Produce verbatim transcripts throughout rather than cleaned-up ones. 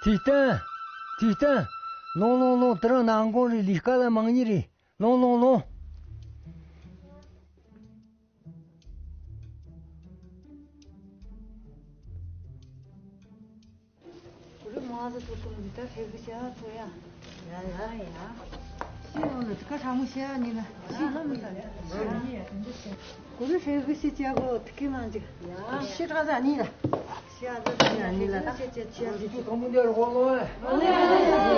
ཐུའུ་བསྟན། ཐུའུ་བསྟན། ལོངས་ལོངས་ལོངས། དེ་རིང་ནམ་གུང་རེད། ལས་ཀ་ལ་མང་ཉེ་རེད། ལོངས་ལོངས་ལོངས། གུ་རུ་མ་ཟ་ཐུབ་ཐུབ་འདི་ལྟར་ཧྲེ་གི་བྱ་ཐུབ་ཡ། ཡ་ཡ་ཡ། ཤི་ཡོང་ནི་ཐུགས་ཁ་ཁྲ་མོ་བྱས་ཡ་ནི་ལ། ཤི་ལ་མི་ད་ལ། གུ་རུ་ཧྲེ་གི་ཤི་བྱ་གོ་ཐུགས་ཀྱི་མ་འཇིག་ཡ། ཤི་ཁྲ་ཟ་ནི་ལ། ཤི་ཡ་ཟ་ནི་ལ་ད། ཤི་ཁྲ་མོ་འདི་རོགས་ལོ། ཨ་ལེ་ཨ་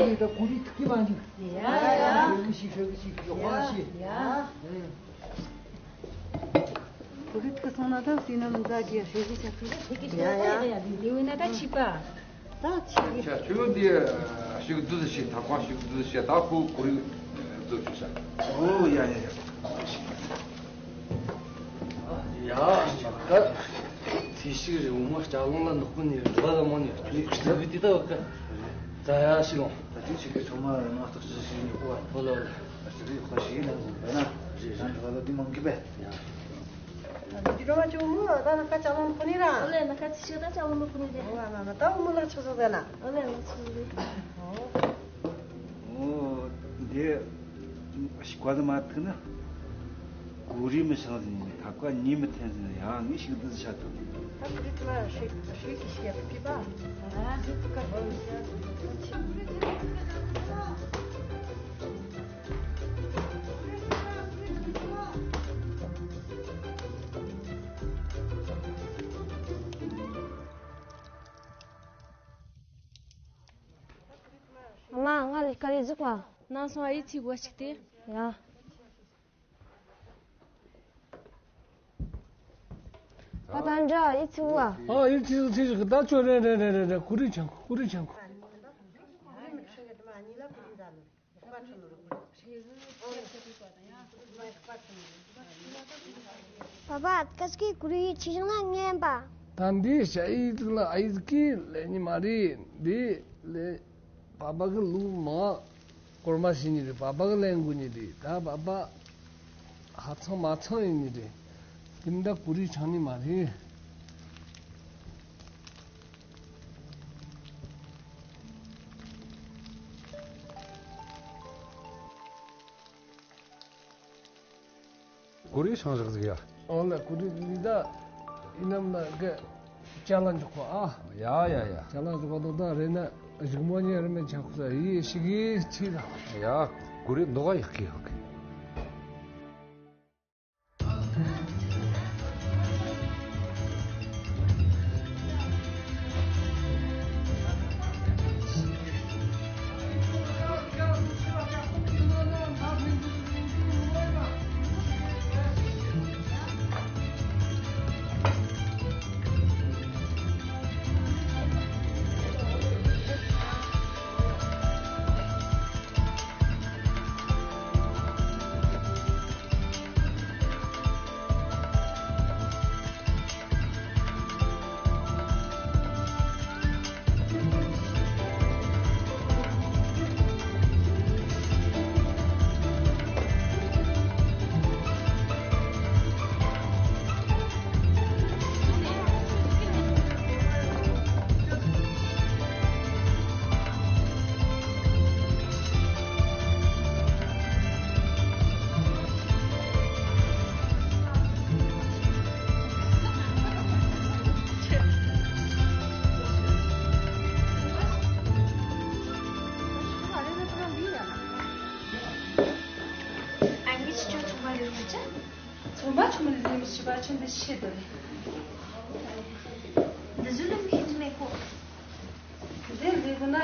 ལེ། ད་གུ་རུ་ཐུགས་ཀྱི་མ་འཇིག་ཡ་ཡ། ཧྲེ་གི་ཤི་ཧྲེ་གི་ཤི་ཡོ་ཧ་ཤི། ཡ། གུ་རུ་ཐུག་སོང་ན་ད་བསོད་ནམས་མཛད་དགེ་ཧྲེ་གི་ཤ་ཚུགས་ལ་ཧྲེ་གི་ཤ་ཡ་ཡ། ལེ་བས་ན་ད་ཕྱིས་པ། ད་ཕྱིས་གི། ཁྱོད་འདི་ཤུག་བསྡུ་ཟི་ཤེས། ཐ་ཀོང་ཤུག་བསྡུ་ཟི་ཤེས། ད་ཁོ་གུ་རུ་བཟོ་བཅུག་ཤ། ཨོ་ཡ་ཡ་ཡ། ཡ་ད་ཚེ་ཤུག་རེ་འོ་མ་ལྕགས་ལོང་ལ་ནག་པོ་ནས་རུ་བ་ལ་མོ་ནས་ཁྱོད་ཀྱི་ཟི་གི་དེ་ད་བ་ཀ་ད་ཡ་ཤི་ལོང་། ད་དུས་ཆེ་གི་ཐོག་མ་ང་ཐག་ཆོད་ཤེས་ནས་གོ་བ། ཧོ་ལ་ཧོ་ལ། ཨ་ཅི་རེ་ཁོ་ཤེས་ནས་བཟུང་བས་ན་རེད་རེད། ང་ཚོ་ལ་དེ་མང་གི་པས། ཡ། འདི་རོ་བ་ཅུང་མོ་ད་ན་ཁ་ཅག་ལོང་ཁོ་ནི་ར། ཨོ་ལེ་ན་ཁ་ཅི་ཤེས་ད་ཅག་ལོང་ཁོ་ནི་རེད། ཨོ་ན་ན་ད་འོ་མོ་ལག་ཆུ་སོ་ཟེར་ན། ཨོ་ལེ་ལག་ཆུ་སོ་རེད། ཨོ། འདི་ཤི་ཁ་ལ་མ་ཐུག་ན། གུ་རི་མི་ཤང་ཟིན་ཐ་ཀ་ཉི་མི་འཐེན་ཟིན་ཡང་ངས་ཤིག་འདི་ཤ་ཐུབ། ད་གུ་རི་ཐུ་ལ་ཤིག་ཤིག་གི་ཤེས་པ་ཕི་པ། ཨ་ཧི་ཐུ་ཀ་བོ་ཤ་ཐུབ། མ་ང་ལས་ཀ་ལས་ཟུག་པ། ནང་སོང་ཨ་ཡི་ཚིག་གོ་ཞིག་སྟེ། ཡ། པ་ད་འདྲ་ཨ་ཡི་ཚིག་བ། ཨ་ཡི་ཚིག་ཚིག་ཞིག་ད་ཆོ་རེ་རེ་རེ་རེ་རེ་ཀུ་རི་ཆང་ཀུ་ཀུ་རི་ཆང་ཀུ། པ་པ་ཀ་ཀི་ཀུ་རི་ཆི་ཞིག་ན་ངན་པ། ད་འདི་ཤ་ཡི་ཚིག་ལ་ཨ་ཡི་ཀི་ལེ་ཉི་མ་རེད། འདི་ལེ་པ་པ་གི་ལུག་མ། སྐོར་མ་ཤེས་ནི་རེད། པ་པ་གི་ལེན་དགོས་ནི་རེད། ད་པ་པ་ཧ་ཚང་མ་ཚང་ཡིན་ནི་རེད། དེ་འདྲ་ཀུ་རི་ཆང་ནི་མ་རེད། ཀུ་རི་ཆང་བཞག་ཟིག་ཡ། ཨོ་ལ་ཀུ་རི་ལི་ད་ཡིན་ནམ་ན་གི་ཅ་ལག་འཇོག་པ་ཨ། ཡ་ཡ་ཡ། ཅ་ལག་འཇོག་པ་དང་ད་རེད་ན་གཞུག་མོ་ཉེ་རེ་མེད་ཆག་ཁུ་ས་ཡི་ཤི་གི་ཚིག་ད། ཡ་ཀུ་རི་མདོག་ཡག་གི་ཡག་གི། ཚོང་པ་ཆུང་མ་ལས་མི་ཤི་བ་ཆུང་དུ་ཤི་དོ་རེད། འདི་ཚོ་ལ་མི་ཤེས་མེད་ཁོ། འདི་འདི་གུ་ན་ཡང་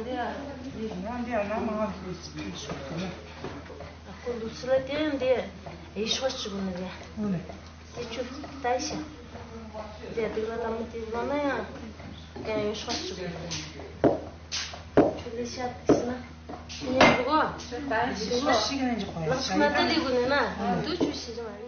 འདི་ཡང་འདི་ཡང་འདི་ཡང་ན་མ་ང་འདི་ཤི་ཤི་དོ་ནི། ཨ་ཁོ་འདུག་ཚུལ་ལ་དེ་ཡང་འདི་ཡིག་ཤོག་ཅིག་གུ་ན་རེད། ཨོ་ལེ། དེ་ཆུ་ལྟ་ཤ། དེ་དུས་ལ་ལྟ་མོ་དེ་ལོ་ན་ཡང་ཀྱང་ཡོད་ཤོག་ཅིག་ཆུ་ལས་ཤ་ཏིག་ཤི་ན་ཉན་འདུག་གོ། ལག་ཆུ་ན་ད་ལི་གུ་ནི་ན་དུ་ཆུ་ཤི་ཅི་མ་རེད།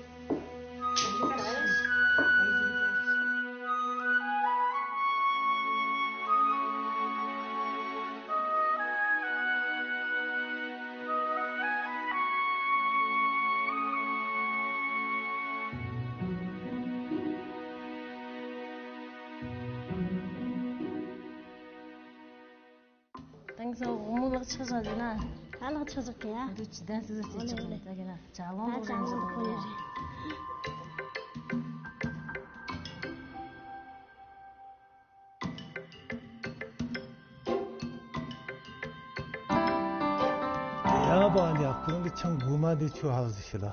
ཟོ་དབང་མོ་ལག་ཆགས་བཞག་ཟེར་ན། ད་ལག་ཆགས་བཞག་གི་ཡ། འདི་ཇི་ལྟར་སི་ཟི་སི་ཆགས་ནས་ད་གི་ན་ཅ་ལོང་ལོག་རང་ཅི་ལོག་ཡ། ཡ་པ་ནི་ཁོ་རང་གི་ཆང་དགུ་མ་འདི་ཆུ་ཧ་ཟི་ཤི་ལ།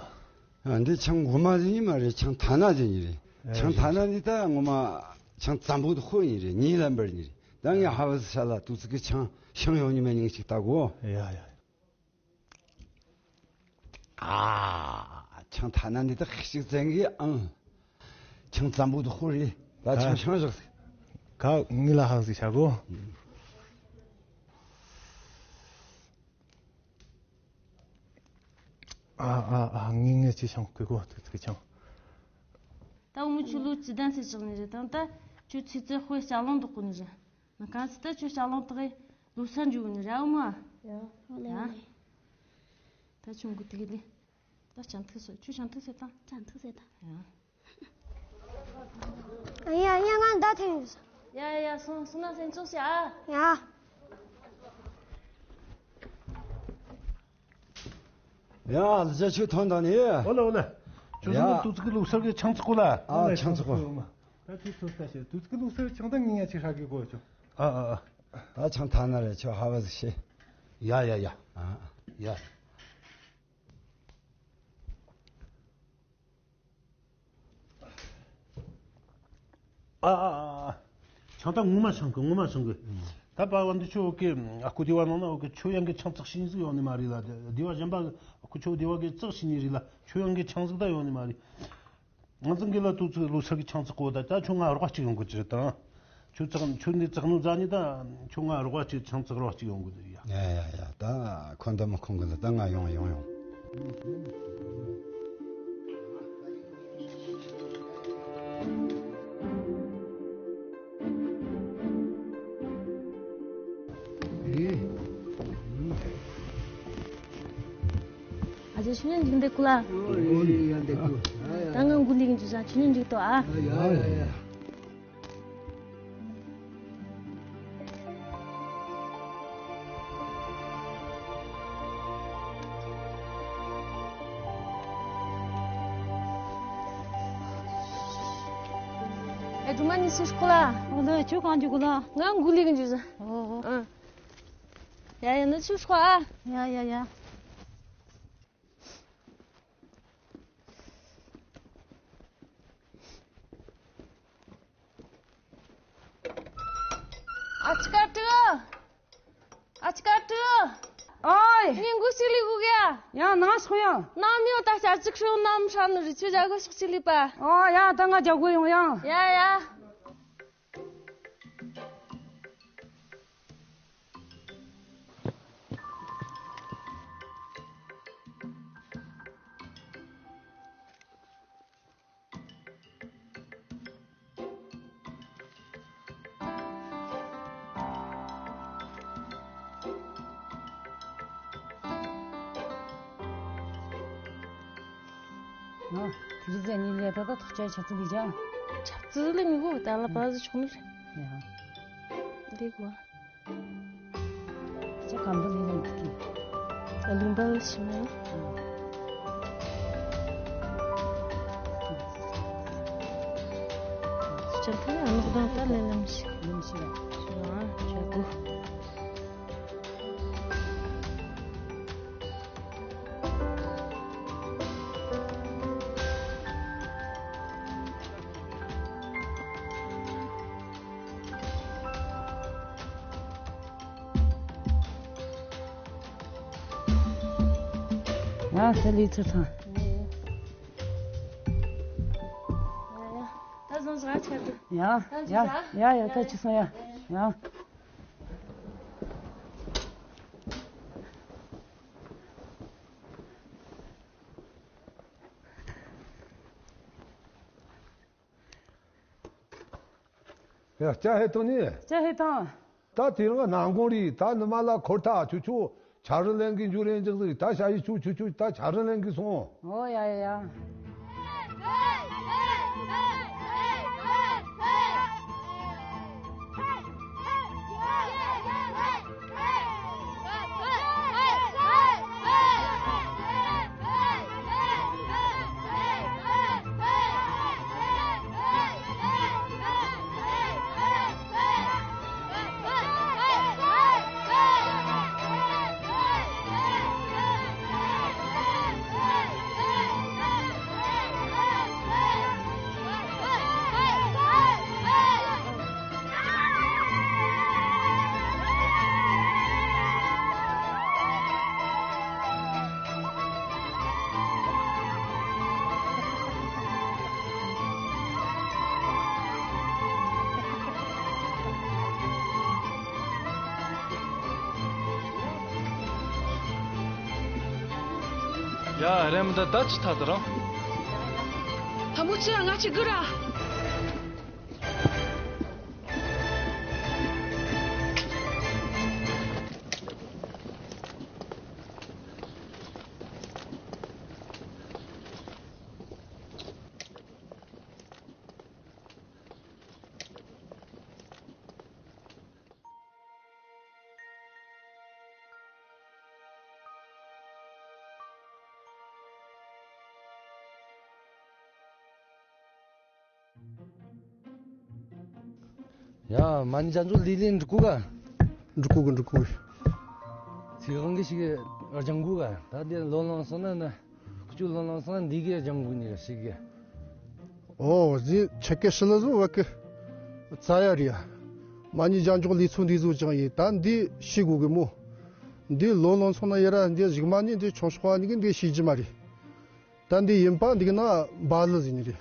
ཨ། འདི་ཆང་དགུ་མ་ཟི་ཡིན་མ་རེད། ཆང་ཐ་ན་ཟི་ཡིན་རེད། ཨ། ཆང་ཐ་ན་འདི་ད་ངོ་མ་ཆང་ཙམ་པོ་དུ་ཧོ་ཡིན་རེད། ཉིན་ལ་འབར་ཡིན་རེད། ད་ངས་ཧ་བ་ཟི་ཤ་ལ་ཏུ་ཙི་གི་ཆང་ཤང་ཡོང་ཉི་མ་ཉིན་ཞིག་ལྟ་གོ། ཡ་ཡ། ཨ། ཆང་ཐ་ན་འདི་ད་ཤིག་ཙན་གི་ཨང་། ཆང་ཙམ་པོ་དུ་ཧོ་རེད། ད་ཆང་ཤང་བཞག་ཟིག་ཁ་ངི་ལ་ཧ་ཟི་ཤ་གོ། ཨ་ཨ་ཨ། ངས་ངས་ཅི་ཆང་ཁུ་གོ་ཐུག་ཐུག་ཆང་། ད་འུ་མོ་ཆུ་ལོ་ཅི་དན་སེ་ཆགས་ནི་རེད། ད་ད་ཆུ་ཚི་ཚི་ཧོའི་ལྕགས་ལོང་འདུག་གོ་ནི་རེད། ན་གང་སི་ད་ཆུ་ལྕགས་ལོང་དག་གི་ལོ་སར་འཇུག་ནི་རེད་འུ་མོ། ཡ། ཡ། ད་ཆུ་མགོ་ཐིག་ལི། ད་ཆང་ཐུག་སོ་ཆུ་ཆང་ཐུག་སེ་ད། ཆང་ཐུག་སེ་ད། ཡ། ཡ་ཡ་ང་ད་ཐེངས་ཡོད། ཡ་ཡ་ཡ་སོང་སོང་ན་སེམས་ཆུང་བྱས་ཨ། ཡ། ཡ་ལ་ཇ་ཆུ་ཐོན་དང་ནི། ཨོ་ལ་ཨོ་ལ། ཆུ་ཡ། སོང་ན་ཏུ་ཙི་གི་ལུག་གསར་གི་ཆང་ཚིག་གོ་ལ། ཨ་ཆང་ཚིག་གོ། ད་ཆུ་ཚོད་ལྟ་ཞེས་ཏུ་ཙི་གི་ལུག་གསར་ཆང་ད་ངི་ཡ་ཆི་ཧྲ་གི་གོ་ཆུ། ཨ་ཨ་ཨ། ད་ཆང་ཐ་ན་རེ་ཆུ་ཧ་བ་ཟི་ཤེ། ཡ་ཡ་ཡ། ཨ་ཡ། ཨ་ཨ་ཨ། ཆང་ད་ངོ་མ་ཆང་གི་ངོ་མ་ཆང་གི། ད་པ་བ་འདི་ཆོ་གི་ཨ་ཁུ་དེ་བ་ནང་ན་འོ་གི་ཆོ་ཡང་གི་ཆང་ཙག་ཤི་ནི་ཟིག་ཡོང་ནི་མ་རེད་ལ། དེ་བ་གཞན་པ་ཨ་ཁུ་ཆོ་དེ་བ་གི་ཙག་ཤི་ནི་རེད་ལ། ཆོ་ཡང་གི་ཆང་ཟིག་ད་ཡོང་ནི་མ་རེད། ང་ཚང་གི་ལ་ཏུ་ཙི་ལོ་སར་གི་ཆང་ཙག་གོ་ད་ད་ཆོ་ང་རོགས་གཅིག་ཡོང་གི་ཅི་རེད་དང་། ཆོ་ཙག་ཆོ་འདི་ཙག་ནོ་ཛ་ནི་ད་ཆོ་ང་རོགས་གཅིག་ཆང་ཙག་རོགས་གཅིག་ཡོང་གི་ཡ། ཡ་ཡ་ཡ། ད་ཁོ་འདི་མི་ཁོང་གི་ལ་ད་ང་ཡོང་ཡོང་ཡོང་། ཨ་ཅེ་ཆུ་ནན་འཇིག་འདེགས་ཀུ་ལ། ད་ང་འགུ་ལི་གི་འཇུ་ཅང་ཆུ་ནན་འཇིག་ཏོ་ཨ། ཨེ་སྒྲོལ་མ་ནི་ཤི་ཤོག་ལ། ཨོ་ལེ་ཁྱོད་གང་འཇུག་གི་ལ། ང་འགུ་ལི་གི་འཇུ་ཟ། ཨོ་ཨོ། ཨ། ཡ་ཡ་ནི་ཤི་ཤོག་ཨ། ཡ་ཡ་ཡ། ཨ་ཅི་ཀ་ཏི། ཨ་ཅི་ཀ་ཏི། ཨོའི། ངས་མགོ་ཅིག་ལས་དགོས་གི་ཡ། ཡང་ནང་སོང་ཡང་། ནམ་ཡོང་ད་ཞག་གཅིག་ཧྲིལ་ནམ་ཧྲ་ནི་རི་ཆུ་རྒྱ་གོ་ཤོག་ཅིག་ལས་པ། ཨོ་ཡ་ད་ང་རྒྱ་གོ་ཡོང་ཡང་། ཡ་ཡ། ང་དེ་རིང་ཟས་ནི་ལས་ད་ད་ཐག་ཆ་ཆབ་ཚུལ་ལས་ཀྱང་། ཆབ་ཚུལ་ལས་མི་དགོས་ད་ལ་བ་ཟི་ཆོག་ནི་རེད། ཡ། འདི་དགོས། ཅི་གམ་པ་ལི་ལི་མ་ཀི། ཨ་ལུང་པ་ལ་ཤི་མ། ཅམ་ཐང་ཨ་ནག་དང་ད་ལེ་ལམ་ཤི། ལམ་ཤི་ར། ཤི་མ་ཅ་གུ། ང་ས་ལི་ཚུར་ཚང་། ད་བཟང་ཟ་ཆ་དུ། ཡ་ཡ་ཡ་ཡ་ད་ཅི་སོང་ཡ་ཡ། ཡ་ལྕགས་ཧེ་ཐང་ནི། ལྕགས་ཧེ་ཐང་། ད་དེ་རིང་ནང་གོང་རི་ད་ནི་མ་ལ་འཁོར་ཐག་ཆུ་ཆུ་ཆ་རི་ལེན་གི་འཇུ་རེན་ཅིག་ཟིག་ད་ཤ་ཡི་ཆུ་ཆུ་ཆུ་ད་ཆ་རི་ལེན་གི་སོང་། ཨོ་ཡ་ཡ་ཡ། ཡ་རེམ་ད་ད་ཅི་ཐ་ད་རང་། ཐ་མོ་ཅི་ང་ཅི་གི་ར། ཡ་མ་ཎི་བྱང་ཆུབ་ལས་ལས་འགྲིག་གོ་ག་འགྲིག་གོ་གི་འགྲིག་གོ་གི་ཚེ་དབང་གི་ཞིག་སྦྱང་གོ་ག་ད་དེ་ལོ་ལོན་སོང་ན་ན། ཁུ་ཆུ་ལོན་ལོན་སང་འདི་གའི་ལྗང་གུ་ནི་ཞིག་གི། ཨོ་ཟི་ཆེ་ཀེ་ཤི་ལ་ཟུ་བ་ཀི། ཙ་ཡ་རི་ཡ། མ་ཎི་བྱང་ཆུབ་ལས་ཚོགས་འདི་ཟུ་ཅང་ཡི་ད་འདི་ཤི་གུ་གི་མོ། འདི་ལོན་ལོན་སོང་ན་ཡ་ར་འདི་ཞིག་མ་ནི་འདི་ཆུང་ཤོག་བ་ནི་གི་འདི་ཤི་ཅི་མ་རི། ད་འདི་ཡིན་པ་འདི་གི་ན་བ་ལི་ཟི་ནི་རི།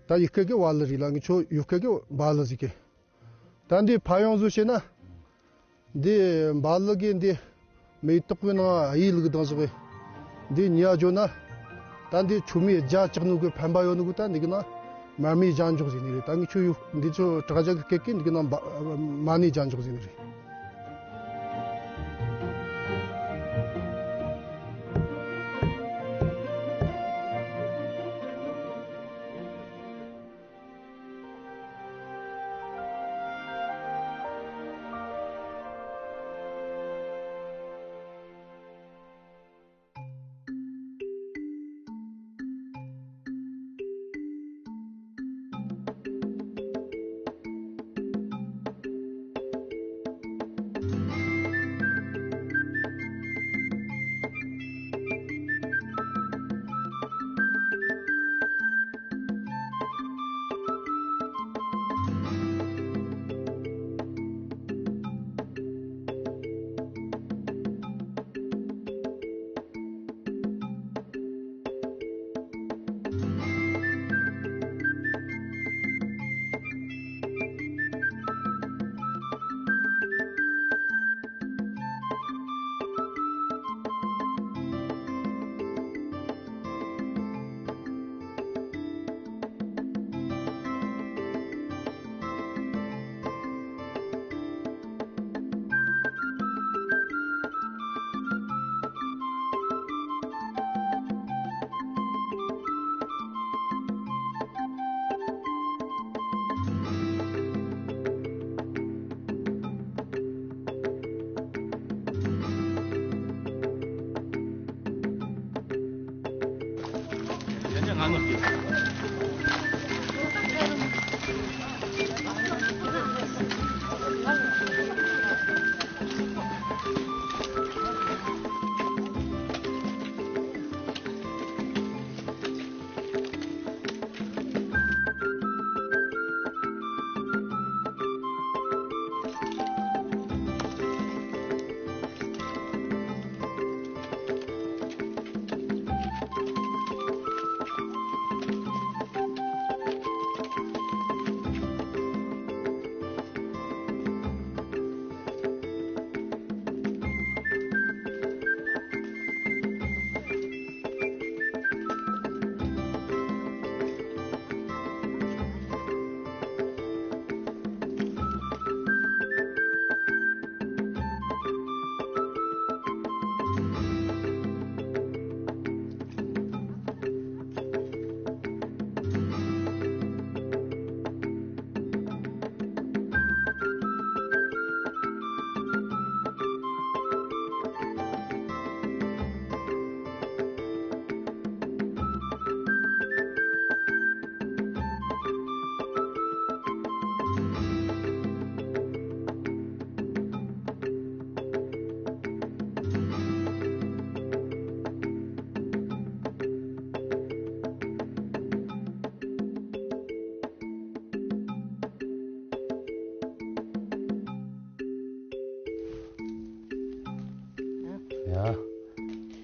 ད་ཡི་ཀེ་གི་བ་ལི་རི་ལ་ངི་ཆོ་ཡུ་ཀེ་གི་བ་ལི་ཟི་ཀེ། ད་འདི་ཕ་ཡོང་བཟོ་བྱས་ན། འདི་འབའ་ལི་གི་འདི་མེ་ཏོག་གི་ནང་གཡས་ལུག་དང་བཞག་གི། འདི་ཉལ་འཇོག་ན། ད་འདི་ཆུ་མིག་རྒྱ་ལྕགས་ནུ་གི་ཕན་པ་ཡོད་ནུ་གི་ད་འདི་གི་ན། མར་མེ་རྒྱ་འཇོག་ཟེར་ནི་རེད། ད་ངི་ཆུ་ཡུ་འདི་ཆུ་དྲག་རྒྱ་གི་སྐད་ཀི་འདི་གི་ན་མ་ནི་རྒྱ་འཇོག་ཟེར་ནི་རེད།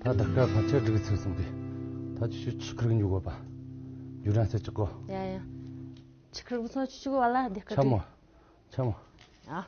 ཡ། ད་ད་སྐབས་ཕལ་ཆེར་འགྲིག་ཚུལ་སོང་གི། ད་ཅི་ཞུ་ཆུ་ཁུར་གི་ཉོ་དགོས་པ། ཡུ་རན་སེ་ཅི་གོ། ཡ་ཡ། ཆུ་ཁུར་གི་སོང་ཆུ་ཆུ་གོ་བ་ལ་འདི་ཁུར་ཆ་མོ། ཆ་མོ། ཡ།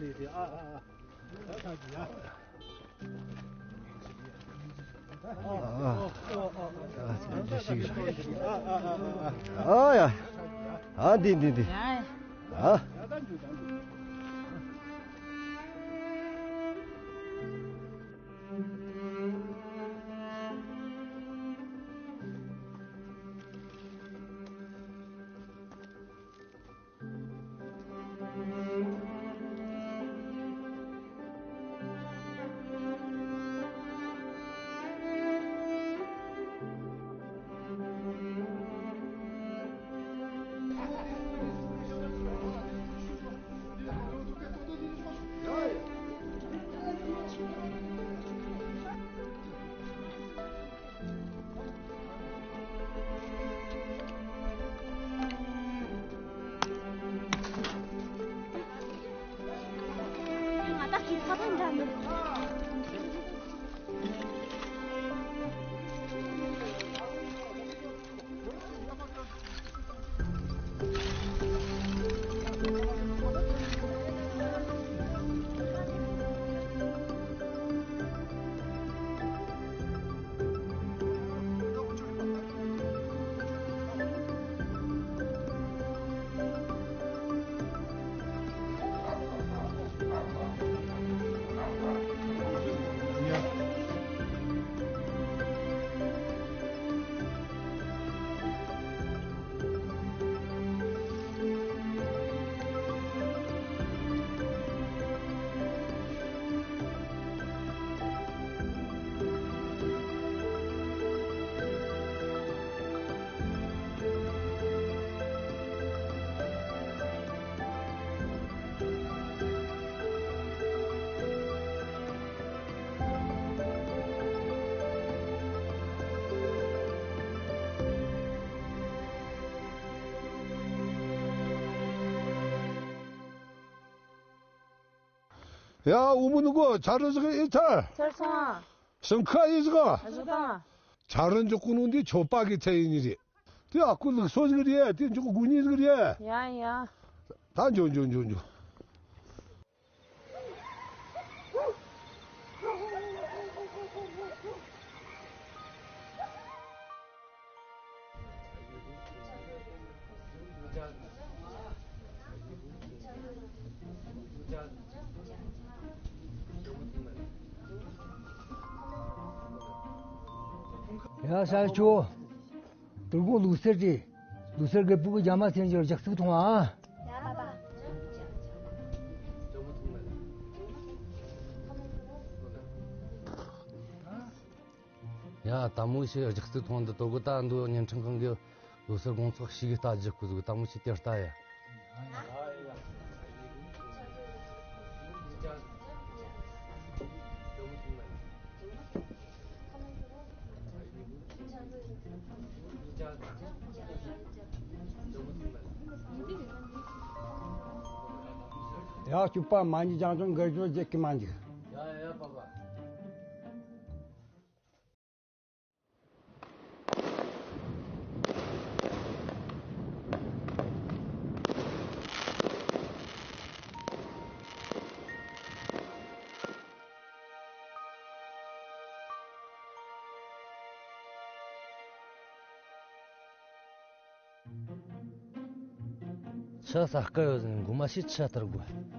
ལས་དེ་ཨ་ཨ་ཨ། ཨ་ཨ་ཨ། ཨ་ཨ་ཨ། ཨ་ཡ། ཨ་འདི་འདི་འདི། ཨ། ཡ། འོ་མོ་ནུ་གོ་ཆ་རུ་ཟིག་ཨེ་ཚར། ཚར་སོང་། ཞིང་ཁ་ཨེ་ཟིག་བཞག་དང་། ཆ་རུ་འཇོག་གོ་ནོ་འདི་ཆོ་པ་གི་ཚད་ཡིན་ནི་རེད། དེ་ཨ་ཁུ་ལུག་སོ་ཟིག་རེད། དེ་འཇོག་དགོས་ནི་ཟིག་རེད། ཡ་ཡ། ད་འཇོག་འཇོག་འཇོག་འཇོག་ཡ་ས་ཆོ། དུར་ཁུང་ལུག་གསེར་དེ། ལུག་གསེར་གི་སྤུ་གུ་རྒྱ་མ་སེང་གེར་རྒྱག་ཚུགས་ཐོང་ཨ། ཡ། དལ་མོ་ཞིག་རྒྱག་ཚུགས་ཐོང་འདི་དོ་གི། ད་འདི་བརྙན་འཕྲིན་ཁང་གི་ལུག་གསེར་དགོང་ཚོགས་ཞིག་གི་ལྟ་རྒྱུ་ཁུ་ཟིག་དལ་མོ་ཞིག་དེར་ལྟ་ཡ། ཡ། སྐྱོབ་པ་མ་ཎི་བགྲང་བྱ་འགལ་འགྱུར་བརྗེད་ཀྱི་མ་འཇུག་ཡ་ཡ་པ་པ། ཆུ་ས་དཀར་ཡོད་ཟིན་མགོ་མ་ཤི་ཆུ་ལྟར་དགོས།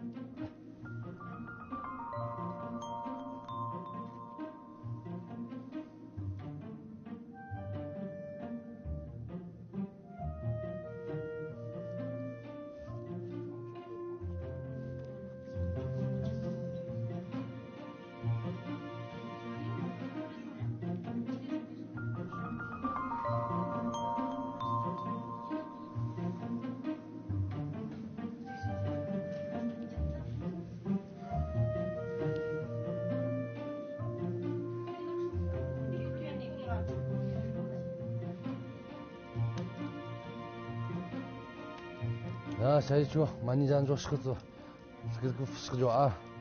ཡ། ཤ་ཡི་ཆུ་མ་ཎི་བགྲང་བྱ་ཤག་ཚོ། ཤག་ཤག་ཤག་འཇོག་ཨ།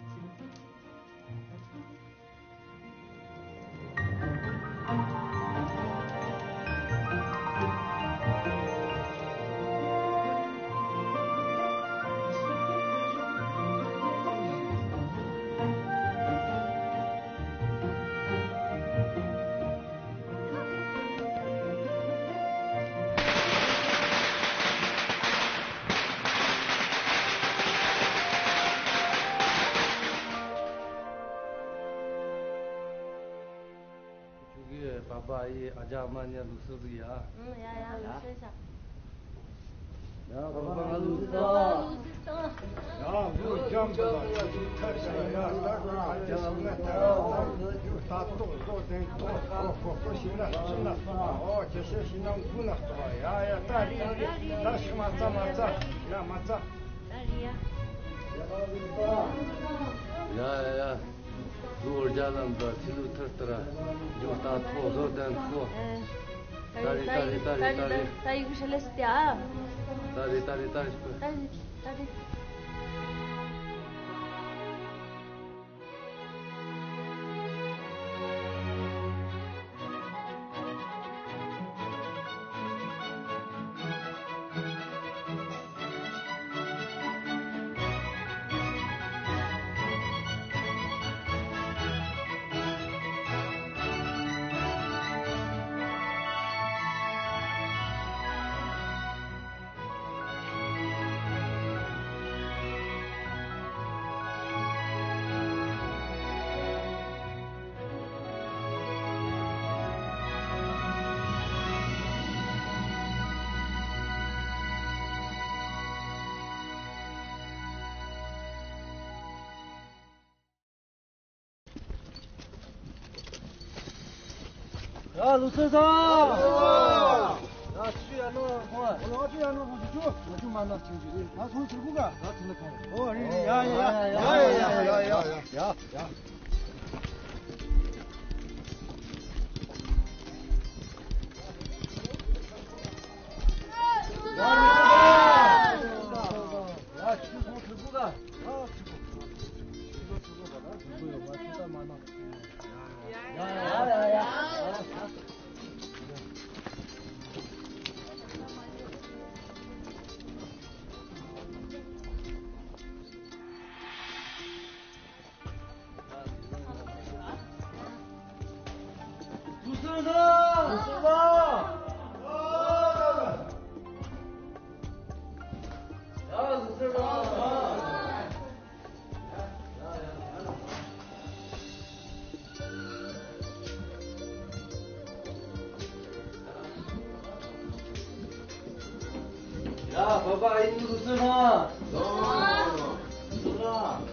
ཁྱོད་ཀྱི་པ་ཕ་ཡི་ཨ་ཅག་མ་ཉལ་ལུགས་སྲོལ་ཟིག་ཡ། ཨང་། ཡ་ཡ། ལུགས་སྲོལ་བྱ། ཡ། པ་ཕ་ང་ལུགས་སྲོལ་བྱ། ལུགས་སྲོལ་བྱ། ཡ། ལུགས་འཇམ་པ་ལ་ཐུགས་ཐར་བྱ། ཡ། ད་ག་ཡ་ང་ད་ད་རྒྱུ་ད་ཏོག་ཏོག་དེ་ཏོག་ཏོག་ཁོ་ཁོ་ཤི་ན་ཤི་ན། ཨོ་ཁྱེད་ཤི་ཤི་ན་འགུ་ན་ཏོག་ཡ། ཡ། ད་རི་རི་ད་ཤི་མ་ཚ་མ་ཚ། ཡ། མ་ཚ། ད་རི་ཡ། ཡ་ཡ་ཡ། ལུགས་འཇམ་ལམ་ད་ཚི་ལུགས་ཐར་ལྟར་རྒྱུ་ད་ཐོག་བཟོ་དན་ཐོག་ད་རེ་ད་རེ་ད་རེ་ད་རེ། ད་ཡི་གུ་ཧྲ་ལེ་སི་ཏེ་ཨ། ད་རེ་ད་རེ་ད་རེ། ད་རེ་ད་རེ། ཡ། ལུགས་སྲོལ་བཟང་། ཡ། ཆུ་ཡ་ནོ་ཁོང་། ལོ་ཆུ་ཡ་ནོ་ཁོང་། ཆུ་ཆུ་མ་ན་ཆུ་ཆུ། ང་ཚོ་ཆུ་ཁུག་ག་ང་ཚོ་ལ་ཁ། ཨོ་རི་རི། ཡ་ཡ་ཡ་ཡ་ཡ་ཡ། ཡ། བ་བ་ཨིན་རུ་སུ་ན། སུ་ན།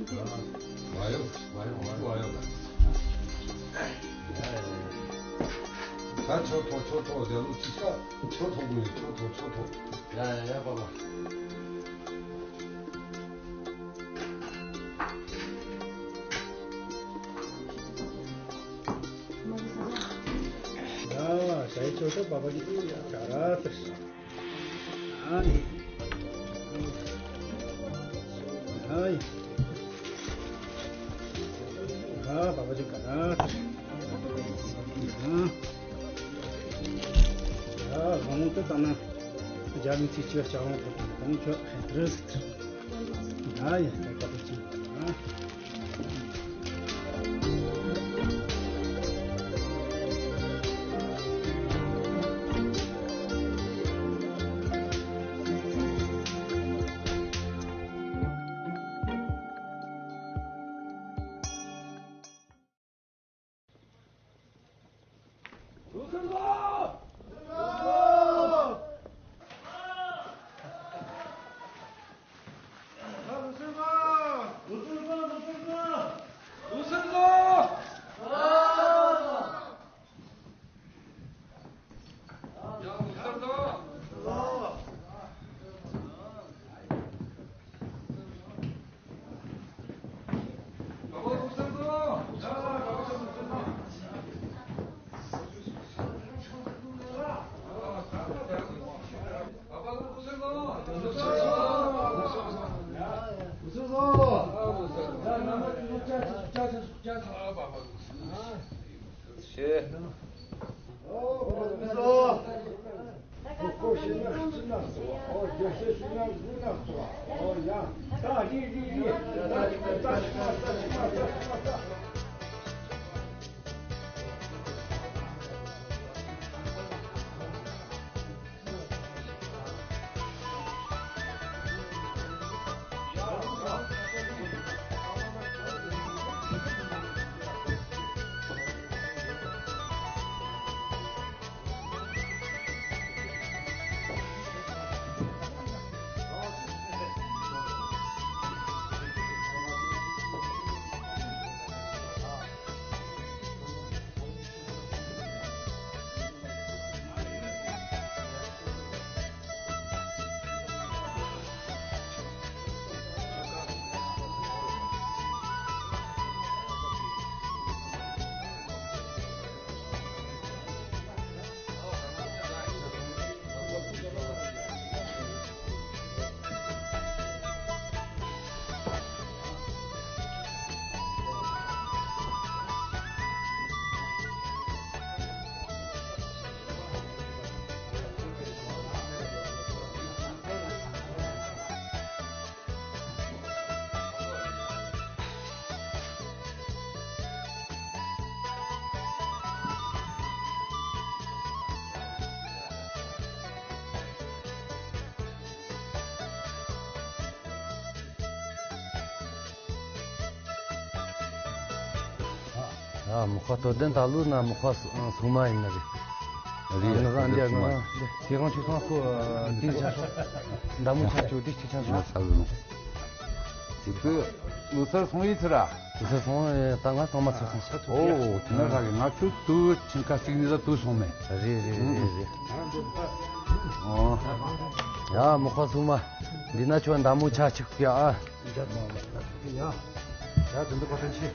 མ་ཡོང་། མ་ཡོང་། མ་ཡོང་། མ་ཡོང་། ད་ཆོ་ཐོ་ཆོ་ཐོ། རྒྱ་ལོ་ཅི་ས་ཆོ་ཐོ་གུ་ཡོད། ཆོ་ཐོ་ཆོ་ཐོ། ཡ་ཡ་ཡ། པ་པ། ཡ་ཞའི་ཆོ་ཐོ། པ་པ་གི་ཡ་ག་ར་ཏི། ཨ་ནི། ཨ་ཡི། ཨ་བ་བ་ཅུ་ག་ན། ཨ། ཨ་ལོང་དུ་ད་ན། རྒྱ་མི་ཚིག་ཅིག་ལ་ལོང་དུ་དང་ཁྱོད་ཧེ་རེས། ཨ་ཡི། ད་ག་དུ་ཅི། ཨ། ཨ། མོ་ཁ་ཐོ་དན་ད་ལུ་ན་མོ་ཁ་སུ་མ་ཡིན་ན་རེད། རེད། ང་ཚོ་འདི་ང་ཚོ་དེ་གང་ཆུ་ཚང་ཁོ་དེ་ཆ་ཆོ་འདམ་མོ་ཆ་ཆོ་དེ་ཆ་ཆ་ཆོ། ང་ཚ་ལུ་ནོ། དེ་ཚོ་ལོ་སར་སོང་ཡིན་ཚུ་ར། ལོ་སར་སོང་ཡིན། ད་ང་ཚང་མ་ཚོ་སོང་ས་ཆོ། ཨོ། དེ་ན་ར་གི་ང་ཚོ་དུ་ཆིན་ཁ་སིག་ནི་ལ་དུ་སོང་མེད། རེད་རེད་རེད་རེད། ཨོ། ཡ་མོ་ཁ་སུ་མ། འདི་ན་ཆོ་འདམ་མོ་ཆ་ཆིག་ཡ། ཨ། ཡ་ཡ་དུ་འདི་པ་ཐན་ཆི།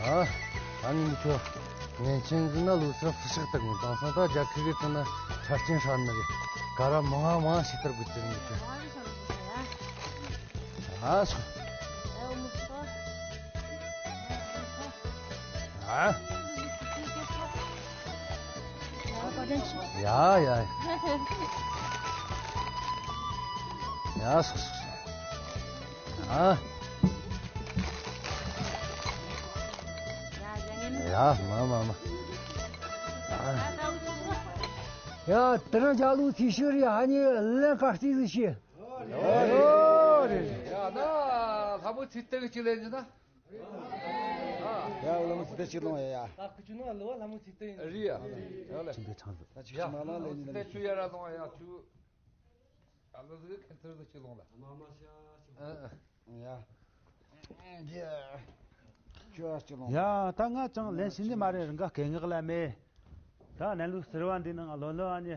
ཨ། ཨ་ནི་མི་ཁྱོད། ངན་ཆེན་ཟིན་ན་ལུགས་སྲོལ་ཧྥུ་ཤག་ལྟར་ངོ་དང་སང་ད་རྒྱ་ཁུ་གི་ཚོ་ན་ཆ་རྐྱེན་ཧྲ་ནི་རེད། ག་ར་མང་ང་མང་ང་ཞིག་ལྟར་དགོས་ཀྱི་རེད་མི་ཁྱོད། ཨ་སོ། ཨ། ཡ་ཡ། ཡ་སོ་སོ་སོ། ཨ། ཡ་མ་མ་མ། ཡ་དེ་རིང་རྒྱ་ལུགས་ཚིག་ཤོད་རེད། ཧ་ནི་ལན་ཁ་རྩིས་ཟིག་བྱེད། ཡ་ན་ལྷ་མོ་ཚིག་སྟེང་གཅིག་ལེན་རྒྱུ་ན། ཡ་ལྷ་མོ་ཚིག་སྟེང་གཅིག་ལོང་ཡ་ཡ། ད་ཁུ་ཆུ་ན་ལོ་ལྷ་མོ་ཚིག་སྟེང་རེད་ཡ། ཡ་ལ་ཆིན་པའི་ཆང་ཟིག་ད་ཆུ་ཆུ་ན་ལ་ལེན་རྒྱུ་ན། ཆུ་ཡ་ར་ལོང་ཡ་ཆུ། ཨ་ལོ་ཟིག་ཁན་ཚར་ཟིག་ཅི་ལོང་ལ། ཨ་མ་མ་ཤ་ཤ། ཨ་ཨ། ཡ། ཁྱོད་ཅི་ལོང་ལ། ཡ་ད་ང་ཅང་ལན་ཤེས་ནི་མ་རེད། རང་ག་སྐད་ངག་ལ་མེད། ད་ནན་ལུགས་ཟེར་བ་འདི་ནང་ལོ་ལོ་ཨ་ནི།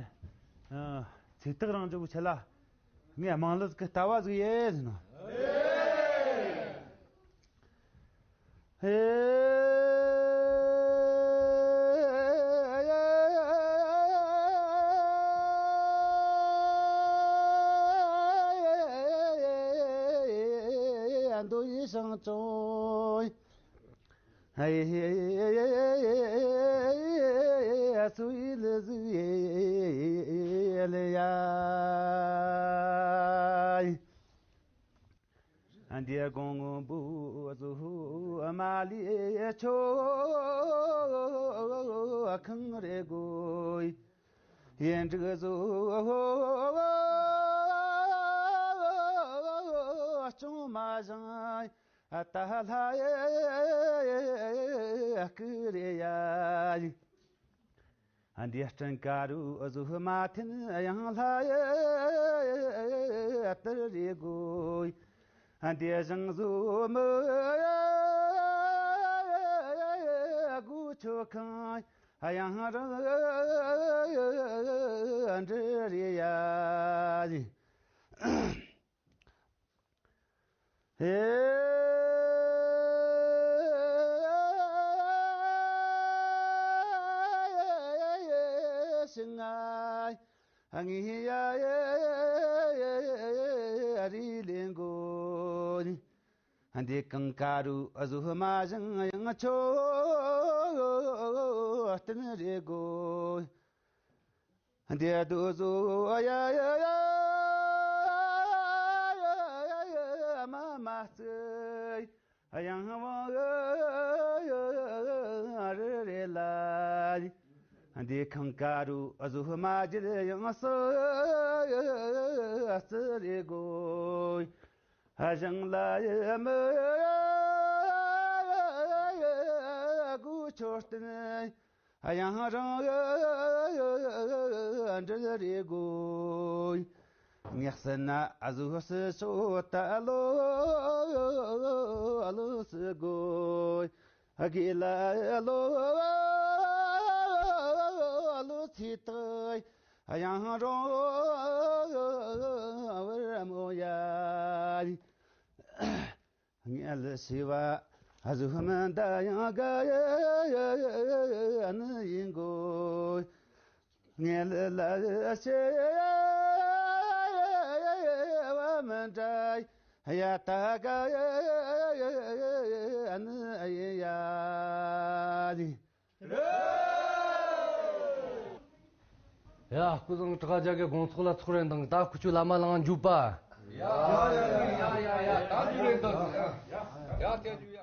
ཨ། ཚིག་ཐག་རིང་རྒྱུ་བོ་ཆེ་ལ། ངས་དམངས་ལུགས་ཀྱི་ལྟ་བ་ཟིག་ཡེ་ཟིན་ནོ། ཧེ། འདོད་ཡི་ཞིང་སྐྱོང་། ཧེ། སུ་ཡི་ལི་ཟིག་ཡེ་ལི་ཡ། འདི་དགོང་བུ་བཟོ་མ་ལི་ཆོ་ཁང་རེ་དགོས། ཡེ་འབྲུག་བཟོ་ཅུང་མ་བཞེངས་ད་ལྷ་ཡི་སྐུ་རེ་ཡ། འདི་སྤྲིན་དཀར་རུ་གཟུགས་མ་འཐེན་ཡང་ལྷ་ཡི་ལྟར་རེ་དགོས། འདི་ཞིང་བཟོ་མི་དགུ་ཆོ་ཁང་ཡང་རང་འདྲི་རེ་ཡ། ཧེ། ཞིང་ང་ངི་ཡ་རི་ལེན་གོ་ནི། འདི་གང་ཀ་རུ་གཟུགས་མ་བཞེངས་ཡང་ཆོ་སྟན་རེ་གོ། འདི་རྡོ་བཟོ་ཡ་ཡ་ཡ་མ་མ་བརྩི་ཡང་དབང་རི་རེ་ལ། འདི་ཁང་ཀ་རུ་གཟུགས་མ་བརྒྱུད་ཡང་སུ་བརྩི་རེ་དགོས། ཞིང་ལ་མི་དགུ་ཆོ་སྟན། ཡང་རང་འདྲི་རེ་དགོས། ངེག་སི་ན་གཟུགས་སུ་ཆོ་ད་ལོ་ལོ་སུ་དགོས། དགེ་ལ་ལོ་ལོ་ཚེ་ཐག་ཡང་རང་བར་མོ་ཡ། ངལ་ཤེས་པ་གཟུགས་མི་འདའ་ཡང་དགའ་ནི་ཡིན་དགོས། ངལ་ལ་ཤེས་པ་མི་འདྲ་ཡ་ད་དགའ་ནི་ཡིན་ཡ། ཡ། སྐུ་གཟུགས་བཀྲ་ཤིས་རྒྱ་གི་དགོང་ཚོགས་ལ་ཚོགས་རེ་དང་ད་ཁུ་ཆུ་བླ་མ་ལང་འཇུག་པ། ཡ་ཡ་ཡ་ཡ་ཡ། ད་འཇུག་རེ་དང་། ཡ་ཡ་ཡ་ཡ། ད་འཇུག་ཡ།